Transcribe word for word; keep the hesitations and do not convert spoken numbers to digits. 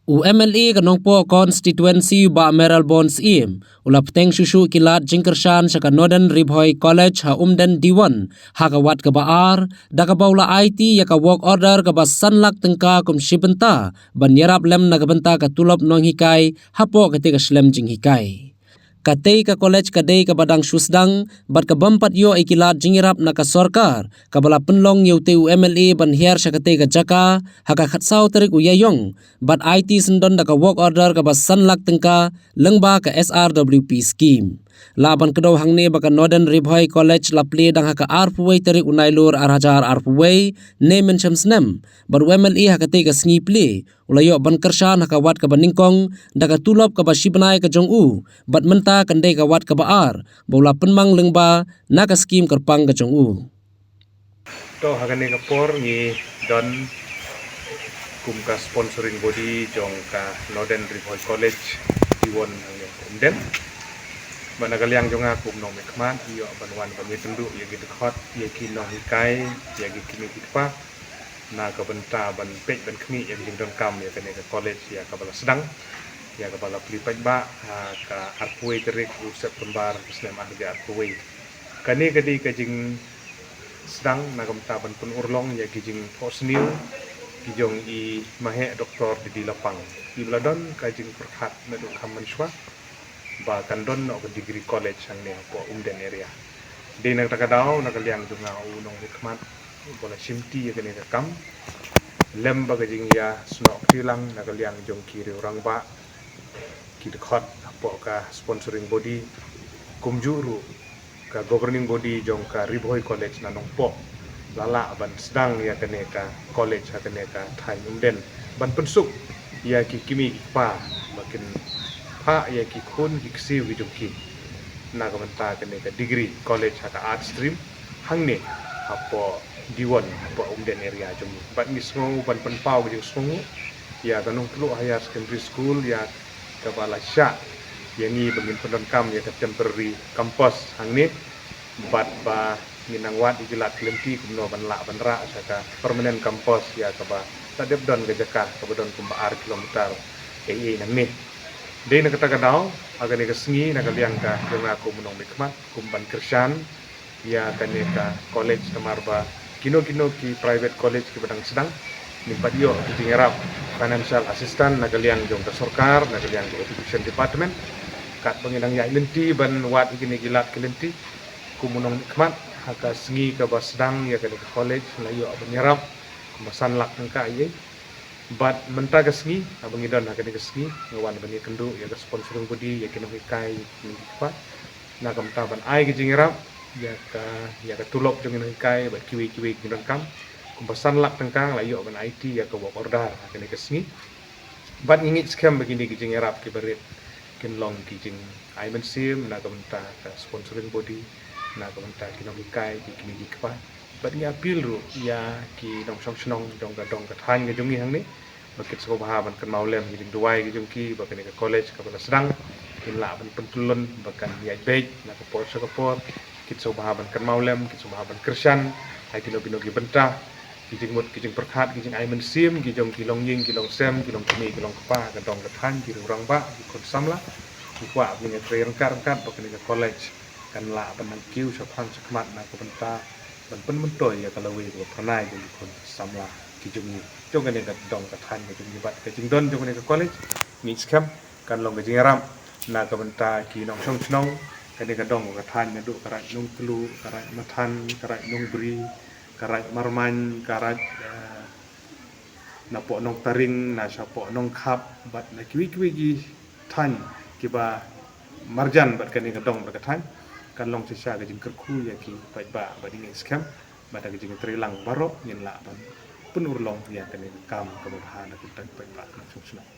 U M L A ka Nongpoh Constituency, Bah Mayralborn Syiem, u la pteng shuh shuh ki lad jingkyrshan sha ka Northern Ri Bhoi College ha Umden Diwon, ha ka wat kaba ar, da kaba u la aiti ïa ka work order kaba san lak tyngka kum shi bynta ban ïarap lem na ka bynta ka tulop nonghikai hapoh katei ka shlem jinghikai. Katei ka college ka dei kaba dang shu sdang, bad ka bym pat ïoh ïa ki lad jingïarap na ka sorkar, kaba la pynlong ïa utei u M L A ban hiar sha katei ka jaka ha ka khatsaw tarik u Ïaïong, bad aiti syndon da ka work order kaba san lak tyngka lyngba ka S R W P scheme. Lah ban kdew hangne ba ka Northern Ri Bhoi College la plie dang ha ka arphew wei tarik u Nailur ar hajar arphew wei, ne mynshem snem, bad u M L A ha katei ka sngi plie u la ïoh ban kyrshan ha ka wat kaba nyngkong da ka tulop kaba shi bnai ka jong u, bad mynta kan dei ka wat kaba ar ba u la pynmang lyngba na ka skhim kyrpang ka jong u. To, ha kane ka por ngi don kum ka sponsoring body jong ka Northern Ri Bhoi College, Diwon hangne Umden. Bad na ka liang jong nga kum u nongmihkhmat, ïoh ban wan ban ïakynduh ïa ki dkhot, ïa ki nonghikai, ïa ki kmie ki kpa, na ka bynta ban peit ban khmih ïa ka jingdonkam ïa kane ka college ïa kaba la sdang, ïa kaba la plie paidbah ha ka arphew wei tarik u September ka snem ar hajar arphew wei. Kane ka dei ka jingsdang na ka bynta ban pynurlong ïa ki jingphohsniew ki jong i Maheh Doktor D D Lapang, iba la don ka jingpyrkhat naduh kham mynshuwa ba kan don noh ka degree college hangne hapoh Umden area. Dei na kata ka daw, na ka liang jong nga u nongmihkhmat uba la shimti ïa kane ka kam, lem bad ka jingïasnoh kti lang na ka liang jong ki riew rangbah, ki dkhot hapoh ka sponsoring body, kumjuh ruh ka governing body jong ka Ri Bhoi College na Nongpoh, la lah ban sdang ïa kane ka college ha kane ka thaiñ Umden ban pynsuk ïa ki kmie ki kpa ba kin phah ïa ki khun ki ksiew ki jong ki na ka bynta kane ka degree college ha ka art stream hangne hapoh Diwon, hapoh Umden area jong ngi. Bad ngi sngew ban pynpaw ka jingsngewnguh ïa ka Nongtluh Higher Secondary School ïa kaba la shah ïa ngi ba ngin pyndonkam ïa ka temporary campus hangne, bad ba ngin nang wad ïa ki lad ki lynti kumno ban lah ban rah sha ka permanent campus ïa kaba la dep don ka jaka kaba don kumba ar kilometer ei ei nangne. Dei na kata ka daw, ha kane ka sngi na ka liang ka jong nga kum u nongmihkhmat, kum ban kyrshan ïa kane ka college, namar ba kino kino ki private college kiba dang sdang, ngim pat ïoh ki jingïarap financial assistance na ka liang jong ka sorkar, na ka liang jong ka education department. Katba ngi dang ïaid lynti ban wad ïa kine ki lad ki lynti, kum u nongmihkhmat, ha ka sngi kaba sdang ïa kane ka college la ïoh ban ïarap kumba san lak tyngka ei ei. Bad mynta ka sngi, haba ngi don ha kane ka sngi, nga wan ban ïakynduh ïa ka sponsoring body, ïa ki nonghikai, ïa ki kmie ki kpa, na ka bynta ban ai ka jingïarap ïa ka, ïa ka tulop jong ki nonghikai bad kiwei kiwei ki nongdonkam, kumba san lak tyngka la ïoh ban aiti ïa ka work order ha kane ka sngi. Bad ngi ngeit skhem ba kine ki jingïarap kiba rit kin long ki jingai mynsiem na ka bynta ka sponsoring body, na ka bynta ki nonghikai, ki kmie ki kpa. Bad ngi appeal ruh ïa ki nongshong shnong jong ka dong ka thaiñ ka jong ngi hangne ba kin sngewbha ban kynmaw lem ki jingduwai ki jong ki ba kane ka college kaba la sdang kin lah ban pyntyllun ba kan ïaid beit na ka por sha ka por. Kin sngewbha ban kynmaw lem, kin sngewbha ban kyrshan ha kino kino ki bynta, ki jingmut ki jingpyrkhat, ki jingai mynsiem ki jong ki longïing ki longsem, ki longkmie ki longkpa, ka dong ka thaiñ, ki riew rangbah, ki khun samla. Ngi kwah ban ïatrei ryngkat ryngkat ba kane ka college kan lah ban nang kiew shaphang shakhmat na ka bynta ban pynmyntoi ïa ka lawei kaba phyrnai jong ki khun samla ki jong ngi, jong kane ka dong ka thaiñ ka jong ngi. Bad ka jingdon jong kane ka college, ngi skhem kan long ka jingïarap na ka bynta ki nongshong shnong kane ka dong ka thaiñ, naduh ka Raid Nongtluh, ka Raid Mathan, ka Raid Nongbri, ka Raid Marmain, ka Raid, eh, napoh Nongtaring, na shapoh Nongkhap, bad na kiwei kiwei ki thaiñ kiba marjan bad kane ka dong bad ka thaiñ. Kan long shisha ka jingkyrkhu ïa ki paidbah, bad ngi skhem ba da ka jingtreilang baroh ngin lah ban pynurlong ïa kane ka kam kaba bha na ka bynta ki paidbah nongshong shnong.